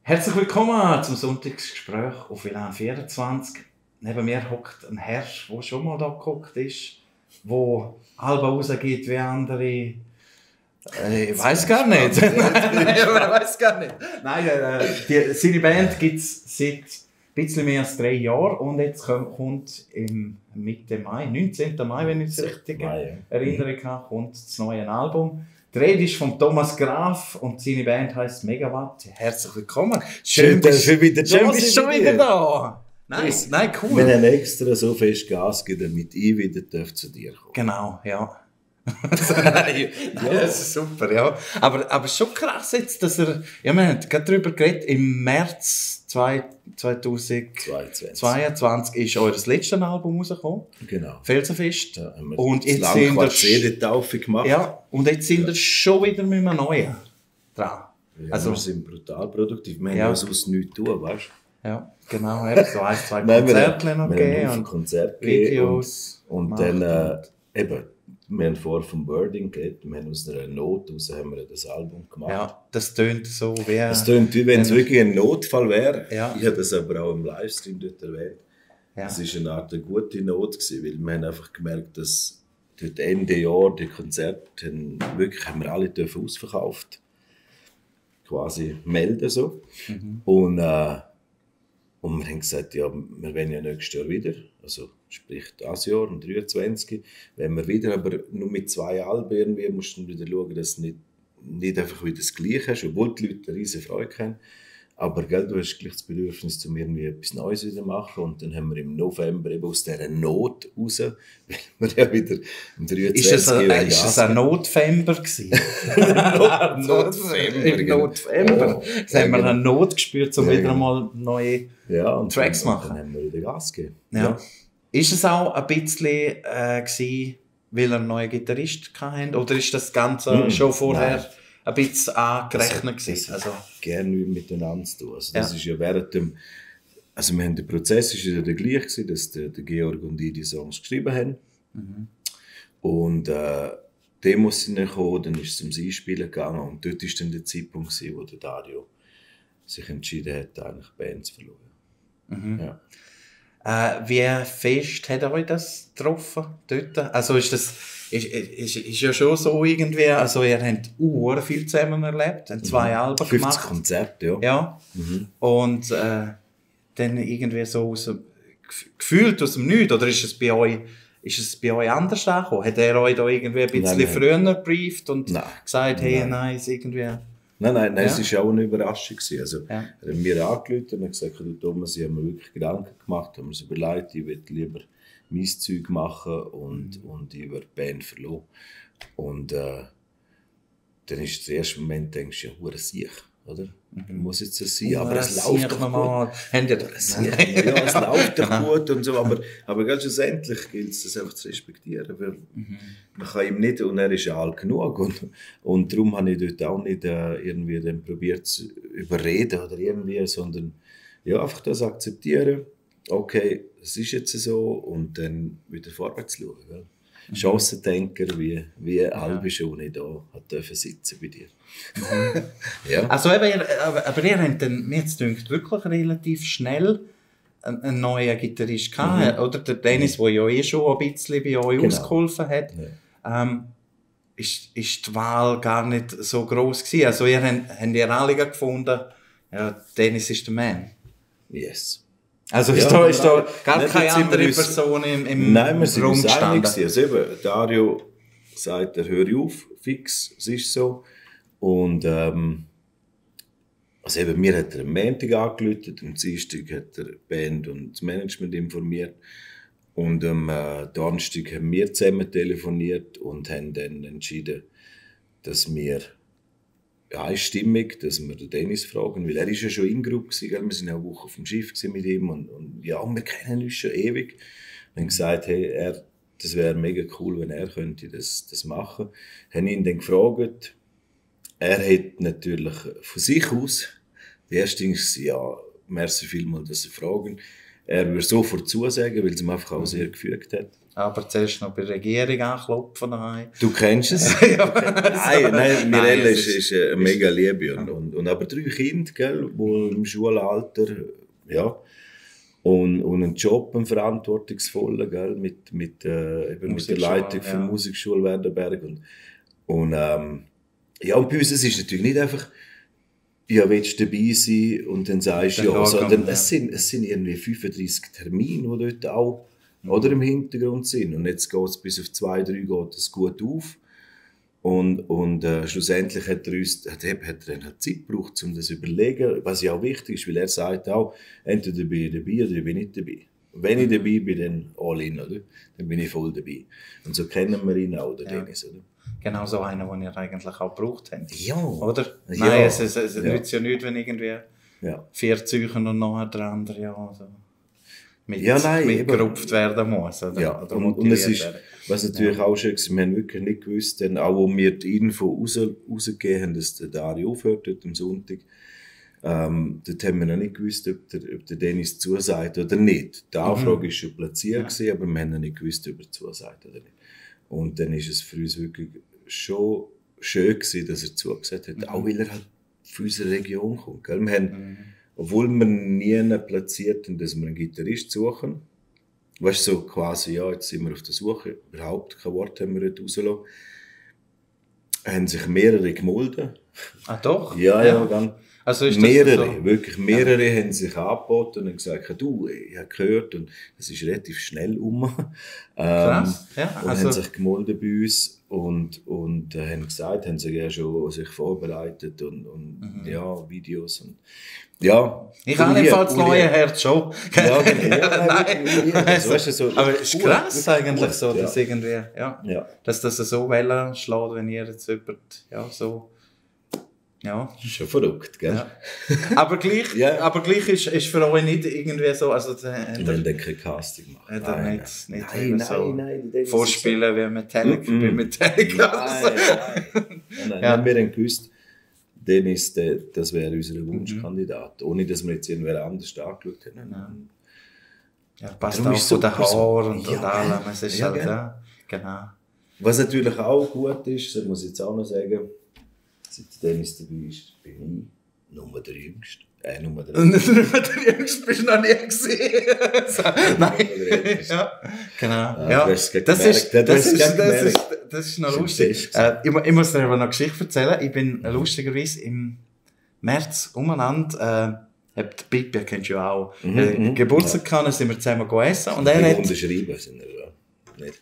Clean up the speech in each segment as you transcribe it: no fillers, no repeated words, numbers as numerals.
Herzlich willkommen zum Sonntagsgespräch auf WLAN 24. Neben mir hockt ein Herr, der schon mal da gehockt ist, der halb rausgeht wie andere. Ich weiß gar nicht. Ich weiß gar nicht. Nein, seine Band gibt es seit ein bisschen mehr als 3 Jahren und jetzt kommt im Mitte Mai, 19. Mai, wenn ich es richtig erinnere, kommt das neue Album. Die Rede ist von Thomas Graf und seine Band heisst Megawatt. Herzlich willkommen. Schön, dass du wieder da bist. Bist schon wieder da. Nein, cool. Wir haben extra so fest Gas gegeben, damit ich wieder zu dir kommen. Genau, ja. Nein, das ist super, ja. Aber schon krass jetzt, dass wir haben gerade darüber geredet, im März 2022 ist euer letztes Album rausgekommen. Genau. Felsenfest. Da haben wir und jetzt sind wir CD-Taufe gemacht. Ja, und jetzt sind wir schon wieder mit einem neuen dran. Ja, also, wir sind brutal produktiv. Wir haben ja sonst nichts tun, weißt du? Ja, genau. So 1, 2 Konzerte noch gegeben. Und Konzerte Videos. Und dann eben. Wir haben vorher vom Wording geredet, wir haben aus einer Not heraus haben wir das Album gemacht. Ja, das tönt so wie... Das tönt wie wenn es wirklich ein Notfall wäre. Ja. Ich habe das aber auch im Livestream dort erwähnt. Ja. Es war eine Art gute Not gewesen, weil wir haben einfach gemerkt, dass dort Ende Jahr die Konzerte haben wir alle ausverkauft. Quasi melden so. Mhm. Und wir haben gesagt, ja, wir wollen ja nächstes Jahr wieder. Also sprich das Jahr, um 23. Wenn wir wieder, aber nur mit 2 Alben irgendwie, musst du wieder schauen, dass du nicht einfach wieder das Gleiche hast, obwohl die Leute eine riesige Freude haben. Aber gell, du hast gleich das Bedürfnis, um irgendwie etwas Neues wieder zu machen. Und dann haben wir im November eben aus dieser Not raus, weil wir ja wieder im 23. Ist es ein Notfember gewesen? Notfember. Jetzt haben wir eine Not gespürt, um wieder mal neue Tracks zu machen. Dann haben wir wieder Gas gegeben. Ja. Ist es auch ein bisschen gewesen, weil ihr einen neuen Gitarrist hatten? Oder ist das Ganze schon vorher ein bisschen angerechnet gewesen? Also gerne miteinander zu tun. Also das ist ja während dem... Also wir haben, der Prozess war ja der gleiche gewesen, dass der Georg und ich die Songs geschrieben haben. Mhm. Und Demos sind gekommen, dann ist es ums Einspielen gegangen und dort war dann der Zeitpunkt gewesen, wo der Dario sich entschieden hat, eigentlich Bands zu verlieren. Mhm. Ja. Wie fest hat euch das getroffen dort? Also ist ja schon so irgendwie, also ihr habt viel zusammen erlebt, habt 2 Alben 50 gemacht. 50 Konzerte, ja. Ja. Mhm. Und dann irgendwie so gefühlt aus dem Nichts, oder ist es bei euch anders angekommen? Hat er euch da irgendwie ein bisschen früher gebrieft und gesagt, hey, nein, ist irgendwie... Nein, es war auch eine Überraschung. Also, er hat mir angerufen und gesagt, du Thomas, ich habe mir wirklich Gedanken gemacht, haben mir so überlegt, ich würde lieber mein Zeug machen und ich würde die Band verloren. Und dann ist der erste Moment, denkst du, ja, hure sicher, oder? Muss jetzt so sein, aber es läuft doch gut. Es läuft doch gut und so, aber ganz schlussendlich gilt es, das einfach zu respektieren, weil man kann ihm nicht, und er ist ja alt genug und darum habe ich dort auch nicht irgendwie dann probiert zu überreden oder irgendwie, sondern ja, einfach das akzeptieren, okay, es ist jetzt so und dann wieder vorwärts schauen, gell? Chancendenker wie Albi schon nicht da hat dürfen sitzen bei dir. Ja. Also aber ihr habt dann, mir jetzt dünkt, wirklich relativ schnell einen neuen Gitarrist gehabt, oder? Der Dennis, der ja schon ein bisschen bei euch ausgeholfen hat. Ja. Ist die Wahl gar nicht so gross gewesen. Also ihr habt alle gefunden, ja, Dennis ist der Mann. Yes. Also ist da gar keine andere Person im Nein, wir sind uns einig. Also eben, Dario sagt, hör auf, fix, es ist so. Und also eben, mir hat er am Montag angerufen, am Dienstag hat er die Band und das Management informiert. Und am Donnerstag haben wir zusammen telefoniert und haben dann entschieden, dass wir einstimmig, dass wir den Dennis fragen, weil er ist ja schon in Gruppe gewesen, wir waren ja eine Woche auf dem Schiff mit ihm und ja, wir kennen uns schon ewig. Wir haben gesagt, hey, das wäre mega cool, wenn er könnte das machen. Wir haben ihn dann gefragt, er hat natürlich von sich aus, die erste Ding ist, ja, merci vielmals, dass Sie fragen. er würde sofort zusagen, weil es ihm einfach auch sehr gefügt hat. Aber zuerst noch bei der Regierung anklopfen. Du kennst es? Nein, Mirella ist eine mega Liebe. Und aber 3 Kinder, gell, die im Schulalter, ja, und einen Job, einen verantwortungsvollen, gell, mit der Leitung für Musikschule Werdenberg. Und bei uns ist es natürlich nicht einfach, ja, willst du dabei sein und dann sagst du ja, sondern es sind irgendwie 35 Termine, die dort auch oder im Hintergrund sind. Und jetzt geht es bis auf 2, 3 geht es gut auf. Und schlussendlich hat er dann Zeit gebraucht, um das zu überlegen, was ja auch wichtig ist, weil er sagt auch, entweder bin ich dabei oder ich bin nicht dabei. Wenn ich dabei bin, dann all in, oder? Dann bin ich voll dabei. Und so kennen wir ihn auch, der Dennis, oder? Genau so einen, den ihr eigentlich auch gebraucht habt. Ja. Oder? Ja. Nein, es nützt ja nichts, wenn irgendwie 4 Zeugen und nachher der andere mitgerupft werden muss. Oder? Ja, oder und es ist, was natürlich auch schön ist, wir haben wirklich nicht gewusst, denn auch wo wir die Info rausgegeben haben, dass der Dario aufhört dort am Sonntag, dort haben wir noch nicht gewusst, ob der Dennis zusagt oder nicht. Die Anfrage war schon platziert, gewesen, aber wir haben noch nicht gewusst, ob er zusagt oder nicht. Und dann ist es für uns wirklich schon schön gewesen, dass er zugesagt hat, auch weil er halt von unserer Region kommt. Gell? Wir haben, obwohl wir nie platziert haben, dass wir einen Gitarrist suchen, weißt du, so quasi, ja, jetzt sind wir auf der Suche, überhaupt kein Wort haben wir dort rausgelassen, haben sich mehrere gemolden. Ah doch? Ja, ganz. Also ist mehrere, so? Wirklich mehrere haben sich angeboten und gesagt, du, ich habe gehört, und das ist relativ schnell Krass, ja. Und haben sich gemolden bei uns und haben gesagt, haben sich ja schon sich vorbereitet und ja, Videos und ja. Ich habe jedenfalls das neue Herz schon. Ja, nein. Also, weißt du, so, aber es ist krass eigentlich gut, so, dass irgendwie, dass das so Wellen schlägt, wenn ihr jetzt jemand, so... Ja. Schon verrückt, gell? Ja. Aber gleich ist für euch nicht irgendwie so, also wir wollen dann kein Casting machen. Nein, vorspielen wie Metallica. Nein, wir haben gewusst, Dennis, das wäre unser Wunschkandidat, ohne dass wir jetzt irgendwer anders angeschaut haben. Ja, passt auch zu den Haaren und allem, es ist halt, genau. Was natürlich auch gut ist, das muss ich jetzt auch noch sagen, seit Dennis dabei ist, bin ich Nummer der Jüngste. Nummer der Jüngste bist du noch nie gesehen. Nein. Ja, genau. Das ist noch lustig. Ich muss dir aber noch eine Geschichte erzählen. Ich bin lustigerweise im März umeinander, die Pippi kennst du ja auch, Geburtstag gehabt, sind wir zusammen essen. Und er hat... unterschrieben sind wir.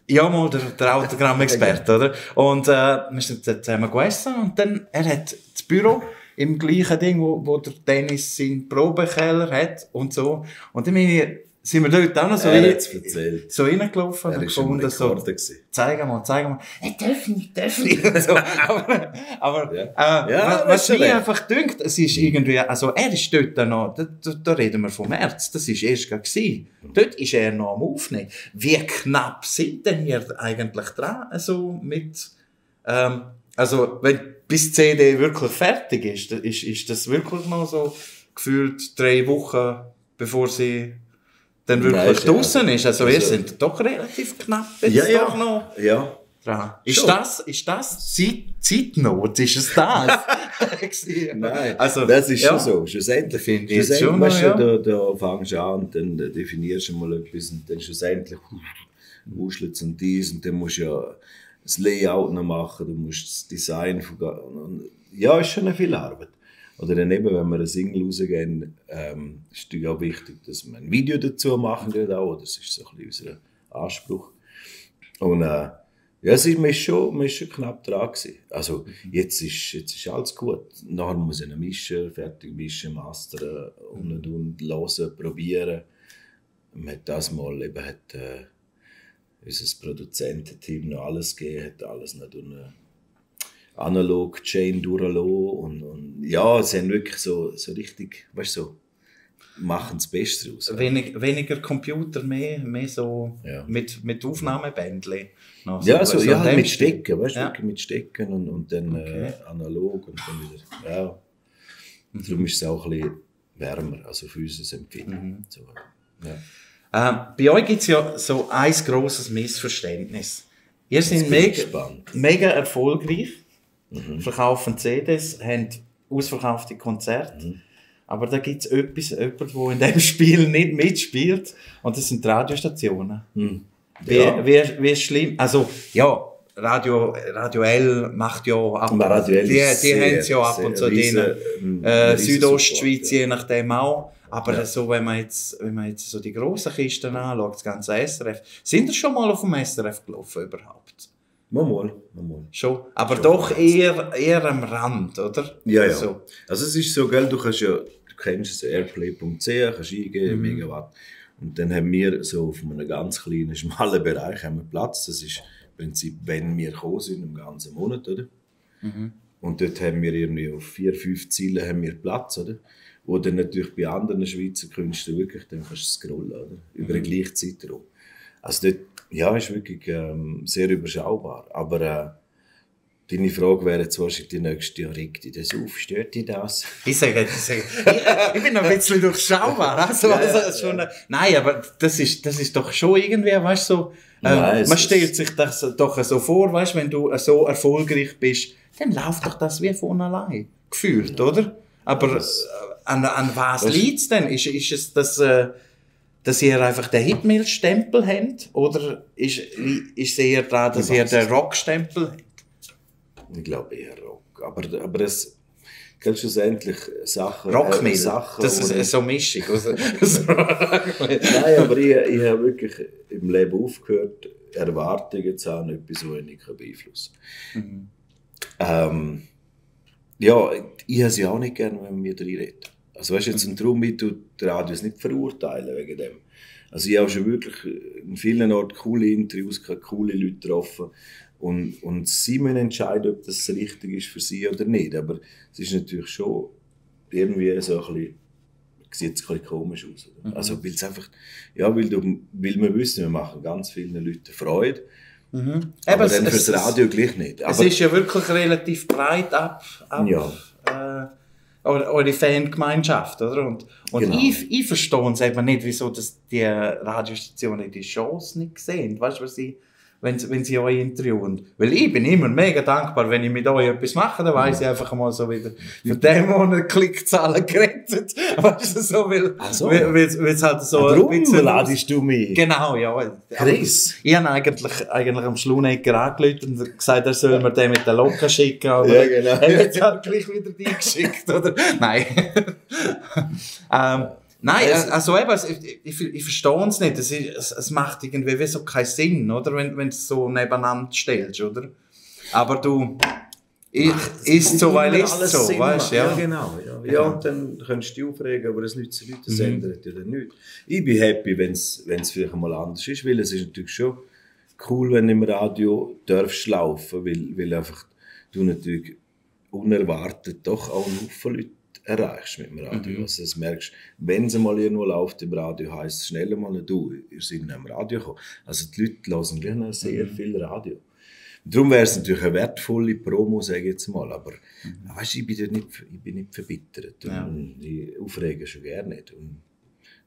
Ja, mal der Autogramm-Experte, oder? Und wir sind zusammen gegessen und dann, er hat das Büro im gleichen Ding, wo der Dennis seinen Probekeller hat und so. Und dann sind wir dort auch noch so reingelaufen und gefunden, so, zeig mal, darf nicht. So, aber was mir einfach dünkt, es ist irgendwie, also er ist dort noch, da reden wir vom März, das ist erst gerade gewesen. Dort ist er noch am Aufnehmen. Wie knapp sind denn hier eigentlich dran, also mit, also wenn bis die CD wirklich fertig ist das wirklich noch so gefühlt 3 Wochen, bevor sie dann wirklich draussen ist. Also wir sind doch relativ knapp jetzt doch noch dran. Ist das Zeitnot? Ist es das? Nein, also, das ist schon so. Schlussendlich finde ich es schon. Da fängst du an und dann definierst du mal etwas und dann schlussendlich wuschelt es und dies und dann musst du ja das Layout noch machen, du musst das Design ja, ist schon viel Arbeit. Oder dann eben, wenn wir eine Single rausgehen, ist es auch wichtig, dass wir ein Video dazu machen. Das ist so ein bisschen unser Anspruch. Und es ist schon knapp dran gewesen. Also jetzt ist alles gut. Nachher muss ich noch mischen, fertig mischen, mastern und hören, probieren. Man hat das mal eben, unser Produzententeam noch alles gegeben, hat alles noch analog Chain durchlassen und ja, sie haben wirklich so richtig, weißt du, so, machen das Beste raus. Weniger Computer, mehr so mit Aufnahmebändchen. Mit Stecken, weißt du, wirklich mit Stecken und dann analog und dann wieder, ja. Darum ist es auch ein bisschen wärmer, also für unser Empfinden. So. Bei euch gibt es ja so ein grosses Missverständnis. Ihr seid mega erfolgreich, verkaufen CDs, haben ausverkaufte Konzerte. Aber da gibt es jemanden, der in diesem Spiel nicht mitspielt. Und das sind die Radiostationen. Wie schlimm. Also, ja, Radio L macht ja ab und zu. Die haben es ja ab und zu in Südostschweiz, je nachdem auch. Aber so, wenn man jetzt so die grossen Kisten anschaut, das ganze SRF, sind ihr schon mal auf dem SRF gelaufen überhaupt? Mal. Schon, aber schon doch eher am Rand, oder? Ja. Also es ist so, gell, du kennst es, airplay.ch, kannst eingeben, Megawatt. Und dann haben wir so auf einem ganz kleinen, schmalen Bereich haben wir Platz. Das ist im Prinzip, wenn wir gekommen sind, im ganzen Monat, oder? Und dort haben wir irgendwie auf 4-5 Ziele haben wir Platz, oder? Wo dann natürlich bei anderen Schweizer Künstlern wirklich, dann kannst du scrollen, oder? Über den gleichen Zeitraum. Also dort, ja, ist wirklich sehr überschaubar. Aber deine Frage wäre jetzt wahrscheinlich die nächste, ja, regt dich das auf, stört dich das? Ich bin noch ein bisschen durchschaubar. Nein, aber das ist doch schon irgendwie, weißt du, so, man stellt sich das doch so vor, weißt du, wenn du so erfolgreich bist, dann läuft doch das wie von allein. Gefühlt, oder? Aber an was liegt es denn? Ist es dass ihr einfach den Hitmail-Stempel habt? Oder ist es eher daran, dass ihr den Rock-Stempel habt? Ich glaube eher Rock. Aber es gibt schlussendlich Sachen. Rockmail, das ist so eine Mischung. Nein, aber ich habe wirklich im Leben aufgehört, Erwartungen zu haben, etwas, was ich nicht beeinflussen kann. Ja, ich habe sie auch nicht gerne, wenn wir darüber reden. Also weißt du, jetzt darum, ich tue die Radios nicht verurteilen wegen dem. Also ich habe schon wirklich in vielen Orten coole Interviews, coole Leute getroffen und sie müssen entscheiden, ob das richtig ist für sie oder nicht. Aber es ist natürlich schon irgendwie so ein bisschen, sieht es ein bisschen komisch aus. Oder? Also weil es einfach, ja, weil wir wissen, wir machen ganz vielen Leuten Freude. Aber dann fürs Radio gleich nicht. Aber es ist ja wirklich relativ breit eure Fangemeinschaft, oder? Und genau. Ich verstehe es eben nicht, wieso dass die Radiostationen die Chance nicht sehen. Weißt du, wenn sie euch interviewen. Weil ich bin immer mega dankbar, wenn ich mit euch etwas mache, dann weiss ich einfach mal so wieder für den Monat Klickzahlen gerettet. Weißt du, so, weil es halt so ein bisschen ladest du mich. Genau, ja. Chris. Ich habe eigentlich am Schlunecker angerufen und gesagt, er soll mir den mit der Loka schicken. Oder? Ja, genau. Er hat halt gleich wieder die geschickt, oder? Nein. Nein, also eben, ich verstehe es nicht. Es macht irgendwie wie so keinen Sinn, oder? Wenn du es so nebeneinander stellst, oder? Aber du, ist so, weil ist so, weißt du? Ja, genau. Ja, und dann kannst du dich aufregen, aber das nützt die Leute, das ändert ja dann nichts. Ich bin happy, wenn es vielleicht mal anders ist, weil es ist natürlich schon cool, wenn du im Radio darfst laufen, weil einfach du natürlich unerwartet doch auch einen Haufen Leute erreichst mit dem Radio. Also das merkst, wenn es mal irgendwo läuft im Radio, heisst es schnell mal, du, ihr seid nicht im Radio gekommen. Also die Leute hören gleich noch sehr viel Radio. Und darum wäre es natürlich eine wertvolle Promo, sage ich jetzt mal, aber weißt, ich bin nicht verbittert. Und ich aufrege schon gerne nicht. Und,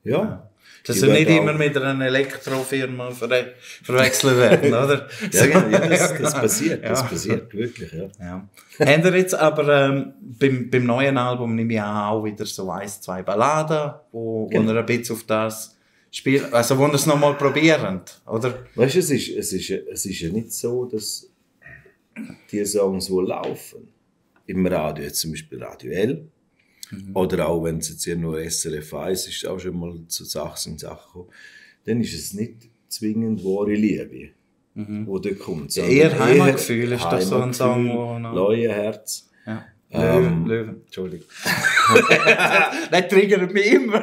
ja. Dass sie nicht immer mit einer Elektrofirma verwechselt werden, oder? Das passiert wirklich, ja. Habt ihr jetzt aber beim neuen Album nehme ich auch wieder so 1-2 Balladen, wo ihr ein bisschen auf das spielt, also wo ihr es nochmal probieren, oder? Weißt du, es ist ja nicht so, dass die Songs, die laufen, im Radio, jetzt zum Beispiel Radio L, oder auch wenn es jetzt hier nur SRF 1 ist, auch schon mal zu Sachen gekommen, dann ist es nicht zwingend wahre Liebe, wo da kommt. Eher Heimatgefühl ist doch so ein Song, wo noch... Leuenherz. Ja. Löwen, Entschuldigung. Das triggert mich immer.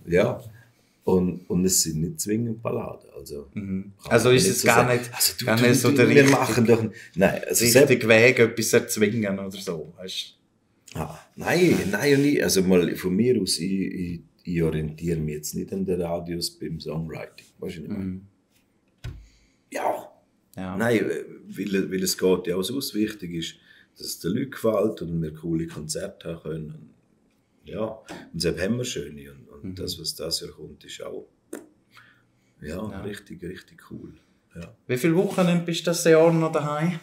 Ja. Und es sind nicht zwingend Balladen. Also ist es gar nicht so der richtige Weg, etwas erzwingen oder so. Weißt? Nein, und ich, also mal von mir aus, ich orientiere mich jetzt nicht an den Radios beim Songwriting. Weißt du, was ich meine? Ja. Nein, weil es geht ja auch so, wichtig ist, dass es den Leuten gefällt und wir coole Konzerte haben können. Ja, und selbst haben wir schöne. Und das, was das Jahr kommt, ist auch richtig, richtig cool. Ja. Wie viele Wochen bist du das Jahr noch daheim?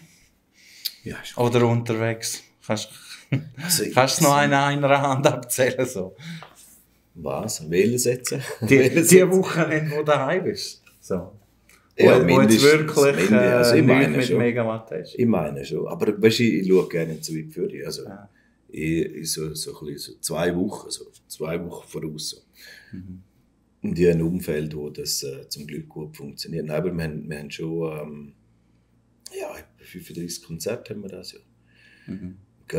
Ja, ist oder unterwegs? Kannst du noch einer Hand abzählen? So? Was? Wählen setzen? Die Wochen, wo du daheim bist? So. Ja, wo jetzt wirklich ich meine mit schon. Megawatt hast. Ich meine schon. Aber weißt du, ich schaue gerne nicht so weit für dich. Also, ich so 2 Wochen, so 2 Wochen voraus. So. Und ich habe ein Umfeld, wo das zum Glück gut funktioniert. Nein, aber wir haben schon etwa 35 Konzerte haben wir das Jahr.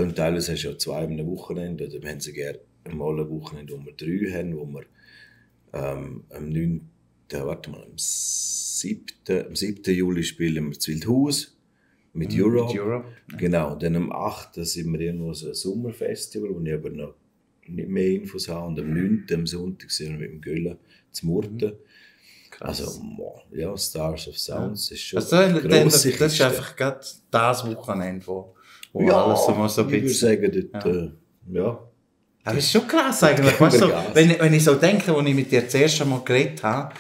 Und teilweise hast du ja 2 am Wochenende, oder wir haben sogar mal ein Wochenende, wo wir 3 haben, wo wir am 7. Juli spielen wir zu Wildhaus mit Europe. Genau, und dann am 8. sind wir irgendwo so ein Sommerfestival, wo ich aber noch nicht mehr Infos habe. Und am 9. am Sonntag sind wir mit dem Göller zu Murten. Also, ja, Stars of Sounds ist schon eine grosse Kiste. Das ist einfach gerade das Wochenende, wo alles immer so ein bisschen... Ich würde sagen, dort, Aber das ist schon krass eigentlich. Weißt du, wenn ich so denke, als ich mit dir das erste Mal geredet habe,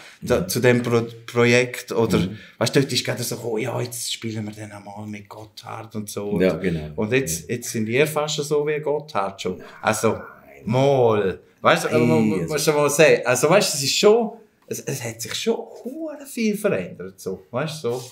zu diesem Projekt, oder, weißt du, dort ist gerade so, jetzt spielen wir dann einmal mit Gotthard und so. Ja, genau. Und jetzt sind wir fast so wie Gotthard schon. Also, mal. Weißt du, musst du mal sehen. Also, weißt du, es ist schon, es hat sich schon viel verändert, so. Weißt du, so.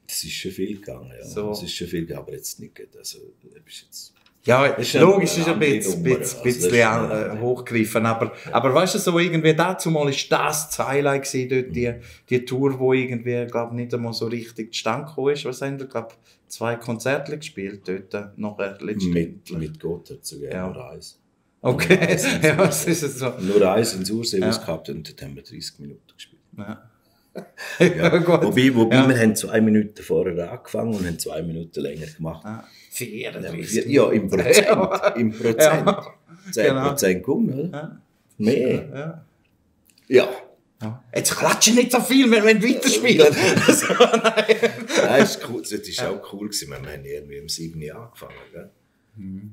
Es ist schon viel gegangen, ja. So. Es ist schon viel gegangen, aber jetzt nicht. Also, jetzt ja, logisch ist ein bisschen hochgegriffen, aber weißt du, so irgendwie dazu mal ist das Highlight gewesen, dort die Tour, wo irgendwie, glaube nicht einmal so richtig zustande gekommen ist. Was haben wir, glaube 2 Konzerte gespielt dort, nachher letztendlich. Mit Gotthard sogar, nur 1. Okay, ja, was ist es so? Nur 1 in Sursee gehabt und dort haben wir 30 Minuten gespielt. Ja. Wobei wir haben 2 Minuten vorher angefangen und haben 2 Minuten länger gemacht. 34. Ja, im Prozent. Im Prozent. Ja. 10% kommen, oder? Ja. Mehr. Ja. Jetzt klatschen nicht so viel, wir wollen weiterspielen. Nein, ist cool. Das war auch cool. Wir haben irgendwie um 7 Uhr angefangen. Gell?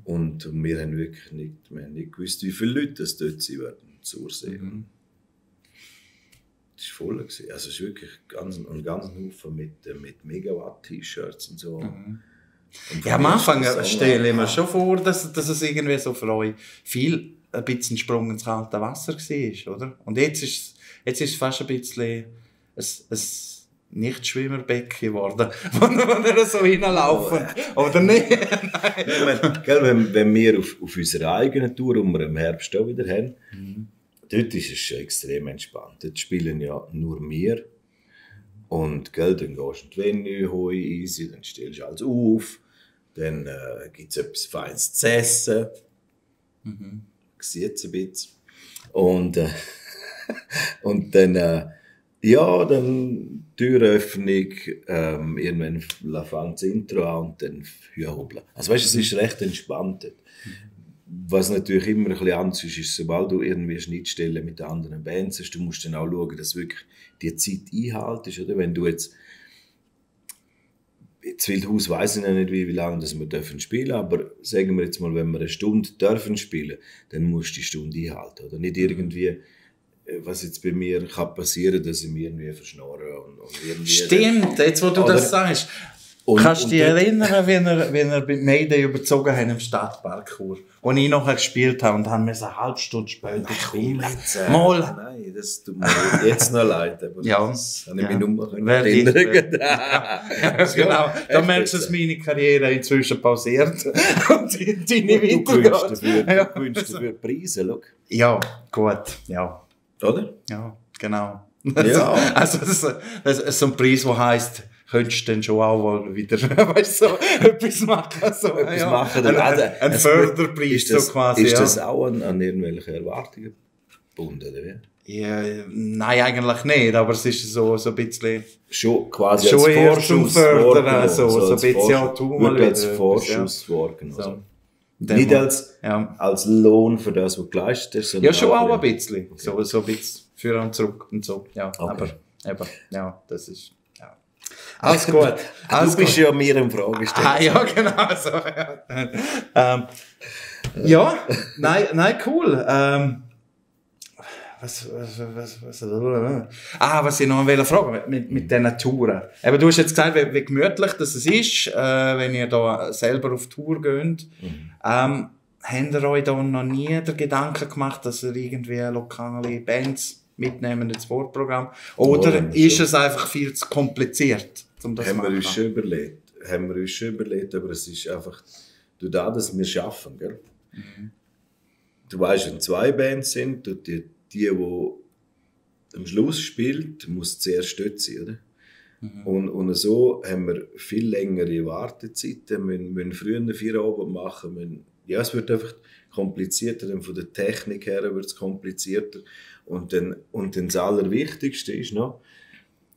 Und wir haben wirklich nicht gewusst, wie viele Leute das dort sein werden, Sursee. Das war voll. Also es ist wirklich ein ganzer Haufen mit Megawatt-T-Shirts und so. Ja, am Anfang stelle ich mir schon vor, dass es irgendwie so für euch ein bisschen Sprung ins kalte Wasser war, oder? Und jetzt ist es fast ein bisschen ein Nicht-Schwimmerbecken geworden, wo wir so hinlaufen. Oder nicht? Wenn wir auf unserer eigenen Tour, die wir im Herbst auch wieder haben, dort ist es schon extrem entspannt. Dort spielen ja nur wir. Und dann gehst du in die Venue, hoi, easy, dann stellst du alles auf. Dann gibt es etwas Feines zu essen. Sieht es ein bisschen. Und dann, dann Türöffnung, irgendwann fängt das Intro an und dann hobeln. Also weißt du, es ist recht entspannt. Was natürlich immer ein bisschen anders ist, sobald du irgendwie Schnittstellen mit anderen Bands hast, du musst dann auch schauen, dass wirklich die Zeit einhaltest, oder? Wenn du jetzt Wildhaus weiss ich noch nicht, wie lange wir dürfen spielen, aber sagen wir jetzt mal, wenn wir eine Stunde dürfen spielen, dann musst du die Stunde einhalten, oder? Nicht irgendwie, was jetzt bei mir kann passieren, dass ich mich irgendwie verschnorre und irgendwie... Stimmt, jetzt wo du das sagst. Kannst du dich erinnern, wie er bei Mayday überzogen hat im Stadtpark Chur, wo ich nachher gespielt habe und haben wir eine halbe Stunde später gespielt. Nein, das tut mir jetzt noch leid, aber das kann ich mich nur erinnern. Genau, da merkst du, dass meine Karriere inzwischen pausiert und deine weitergeht. Du wünschst dafür Preise, schau. Ja, gut, ja. Oder? Ja, genau. Ja. Also das ist so ein Preis, der heisst, könntest du dann schon auch mal wieder weißt, so, etwas machen. So, machen. Ein Förderpreis so quasi. Ist das auch an irgendwelche Erwartungen gebunden, oder wie? Ja, nein, eigentlich nicht, aber es ist so ein bisschen... Schon quasi schon als Vorschuss fördern, so ein bisschen ja, tun wir als Vorschuss vorgenommen. So. Nicht als Lohn für das, was du geleistet hast, sondern ja, schon auch ein bisschen. Okay. So ein bisschen für und zurück und so. Ja, okay. Aber ja, das ist... Ja. Alles gut. Du bist ja mir in Frage gestellt. Ja, genau. So, ja. Ja, nein, cool. Was ich noch fragen mit diesen Touren. Eben, du hast jetzt gesagt, wie gemütlich das ist, wenn ihr da selber auf Tour geht. Habt ihr euch da noch nie den Gedanken gemacht, dass ihr irgendwie lokale Bands mitnehmen ins Sportprogramm? Oder ist es einfach viel zu kompliziert, um das zu machen? Haben wir uns schon überlegt, aber es ist einfach durch das, dass wir schaffen, gell? Du weißt, wenn 2 Bands sind, die am Schluss spielt, muss zuerst dort sein, oder? Und so haben wir viel längere Wartezeiten, wir müssen früher 4 Abend machen, es wird einfach komplizierter, dann von der Technik her wird es komplizierter. Und dann das Allerwichtigste ist noch,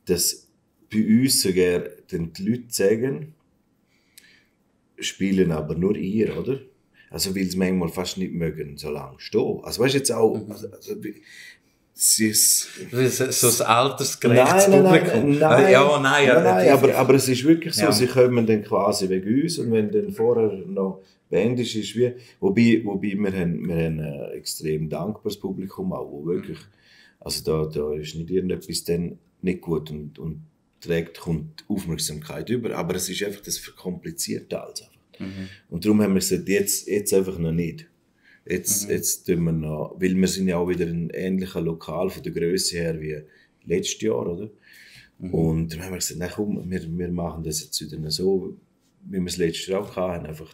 dass bei uns sogar die Leute sagen, spielen aber nur ihr, oder? Also weil sie manchmal fast nicht mögen, so lange stehen. Also weißt du jetzt auch, so ein altersgerechtes Publikum. Nein, aber es ist wirklich so, sie kommen dann quasi wegen uns und wenn dann vorher noch Band ist wie, wobei wir haben ein extrem dankbares Publikum auch, wo wirklich, also da ist nicht irgendetwas dann nicht gut und kommt Aufmerksamkeit über, aber es ist einfach das verkomplizierte alles einfach. Und darum haben wir gesagt, jetzt einfach noch nicht. Jetzt tun wir noch, weil wir sind ja auch wieder ein ähnlicher Lokal von der Grösse her wie letztes Jahr, oder? Und dann haben wir gesagt, nein, komm, wir machen das jetzt wieder so, wie wir es letztes Jahr auch hatten, einfach,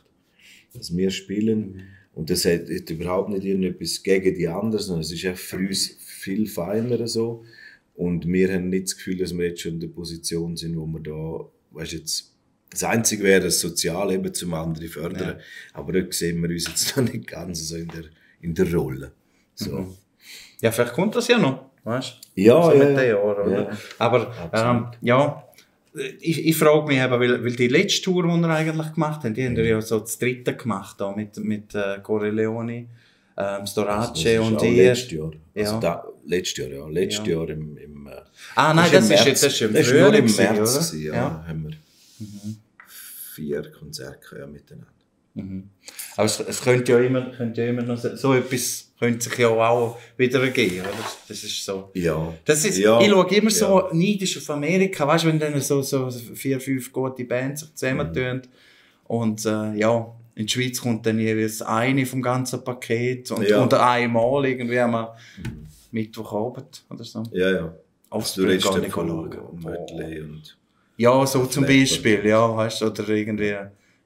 dass wir spielen. Und das hat überhaupt nicht irgendetwas gegen die anderen, sondern es ist einfach für uns viel feiner so. Und wir haben nicht das Gefühl, dass wir jetzt schon in der Position sind, wo wir da, weißt jetzt, das Einzige wäre, das Sozial eben zum anderen fördern. Ja. Aber da sehen wir uns jetzt noch nicht ganz so in der Rolle. So. Ja, vielleicht kommt das ja noch, weißt du? Ja, so mit den Jahren, oder? Ja. Aber, ich frage mich eben, weil die letzte Tour, die wir eigentlich gemacht haben, die haben ja so das dritte gemacht, da, mit Corleone, Storace und ihr. Letztes Jahr. Also letztes Jahr im nein, das ist im Frühjahr. Im März, ja. Haben wir 4 Konzerte miteinander. Aber es könnte ja immer noch so etwas könnte sich ja auch wieder ergeben, oder? Das ist so. Ja. Ich schaue immer so neidisch auf Amerika, weißt du, wenn dann so 4, 5 gute Bands sich zusammentun und in die Schweiz kommt dann jeweils eine vom ganzen Paket und einmal irgendwie am Mittwochabend oder so. Ja. Du redest dann und ja, so zum Beispiel, ja, weißt du, oder irgendwie,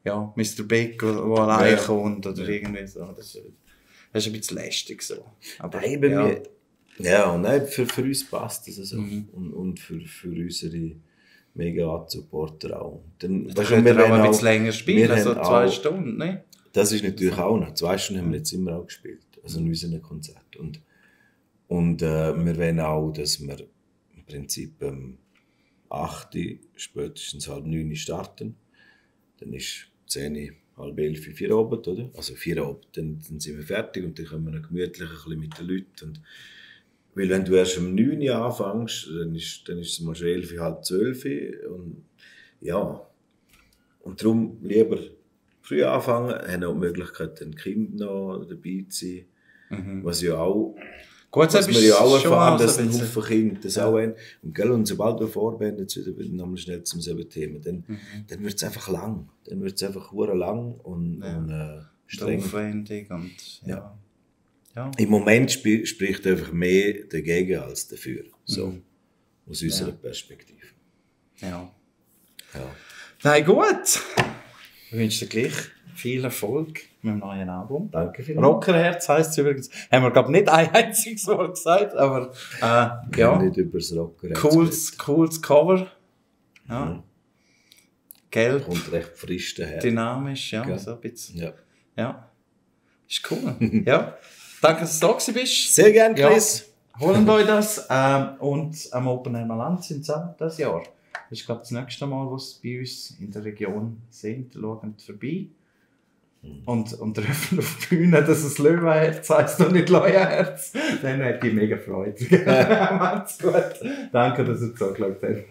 ja, Mr. Big, der allein kommt, oder irgendwie so. Das ist ein bisschen lästig so. Aber nein, für uns passt das so. Und für unsere mega Supporter auch. Dann können wir auch ein bisschen länger spielen, also 2 Stunden, ne? Das ist natürlich auch noch. 2 Stunden haben wir jetzt immer auch gespielt, also in unseren Konzerten. Und wir wollen auch, dass wir im Prinzip 8, spätestens 8:30 starten. Dann ist 10, 10:30, 4 Abend, oder? Also 4 Abend, dann sind wir fertig und dann können wir noch gemütlich ein bisschen mit den Leuten. Weil wenn du erst um 9 Uhr anfängst, dann ist es mal schon 11, halb 12 und ja. Und darum lieber früh anfangen, haben auch die Möglichkeit, den Kind noch dabei zu sein. Was ja auch... Gut, was wir ja auch erfahren, dass ein Haufen Kinder das auch haben. Und sobald wir vorbenden, jetzt wieder nochmal schnell zum selben Thema, dann wird es einfach lang. Dann wird es einfach hure lang und streng. Aufwendig und ja. Im Moment spricht einfach mehr dagegen als dafür. So, aus unserer Perspektive. Ja. Nein, gut. Ich wünsche dir gleich viel Erfolg mit dem neuen Album. Danke vielmals. Rockerherz heisst es übrigens. Haben wir, glaube ich, nicht ein einziges Mal gesagt, aber nicht über das Rockerherz. Cooles Cover. Ja. Gelb. Kommt recht frisch daher. Dynamisch, ja. So ein bisschen. Ja. Ist cool. Ja. Danke, dass du da bist. Sehr gerne, Chris. Ja. Holen euch das. Und am Open Air Malanz sind wir dieses Jahr. Das ist, glaube ich, das nächste Mal, wo sie bei uns in der Region sind. Schauen vorbei. Und rufen auf die Bühne, dass es Löwenherz heisst und nicht Leuenherz. Dann hätte ich mega Freude. Macht's gut. Danke, dass ihr zugeschaut habt.